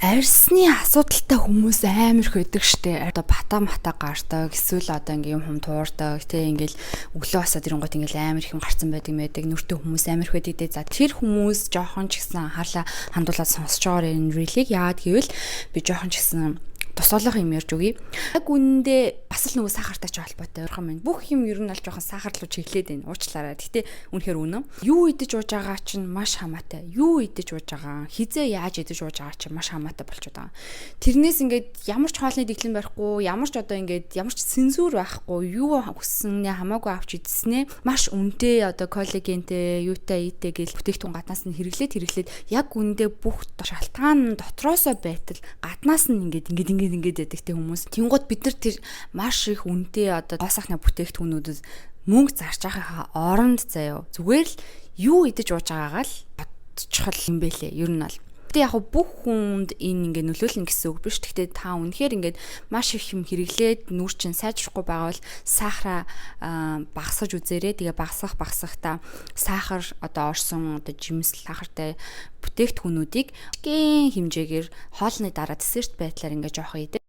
Арьсны асуудалтай хүмүүс амар их байдаг штэ. Одоо бата мата гардаг, эсвэл одоо ингээм юм хум туурдаг, тэ, ингээл өглөө босоод ирэнгүүт ингээл амар их юм гарцсан байдаг мэдэг. Нүртэй хүмүүс амар их байдаг дээ. За, тэр хүмүүс жоохон ч гэсэн анхаарлаа хандуулаад сонсож байгаа энэ reel-ийг. Яагаад гэвэл би жоохон ч гэсэн тусгаалах юм ярьж өгье. Яг үнэндээ бас л нөгөө сахартай ч холбоотой ойрхон байна. Бүх юм ер нь бол жоохон сахар руу чиглээд байна. Уучлаарай. Гэтэ үнэхээр үнэн. Юу идэж ууж байгаа чинь маш хамаатай. Юу идэж ууж байгаа, хизээ яаж идэж ууж байгаа чинь маш хамаатай болчиход байгаа. Тэрнээс ингээд ямар ч хоолны дэглэм барихгүй, ямар ч одоо ингээд ямар ч цензур байхгүй, юу хүссэнээ хамаагүй авч идснээ маш үнэтэй одоо коллагентэй, юутай ийтэй гэл бүтээгдэхүүн гаднаас нь хэрэглээд хэрэглээд яг үнэндээ бүх шалтгаан нь дотроосоо байтал гаднаас нь ингээд ингээд ингээд ингээд байдаг те хүмүүс. Тэнгууд бид нар тэр маш их үнэтэй одоо гоо сайхны бүтээгдэхүүнүүдээс мөнгө зарж байхынхаа оронд заяо зүгээр л юу идэж ууж байгаагаа л бодчихол юм бэлээ. Ер нь бол. Гэтэ яг бүх хүнд энэ ингээ нөлөөлнө гэсэн үг биш. Гэхдээ та үнэхээр ингээд маш их юм хэрэглээд нүр чинь сайжрахгүй байгаа бол сахараа багасгаж үзээрэй. Тэгээ багасгах багасгахдаа сахар одоо орсон одоо жимс, сахартай бүтээгдэхүүнүүдийг гэн хэмжээгээр хоолны дараа десерт байдлаар ингээ жоох идэ.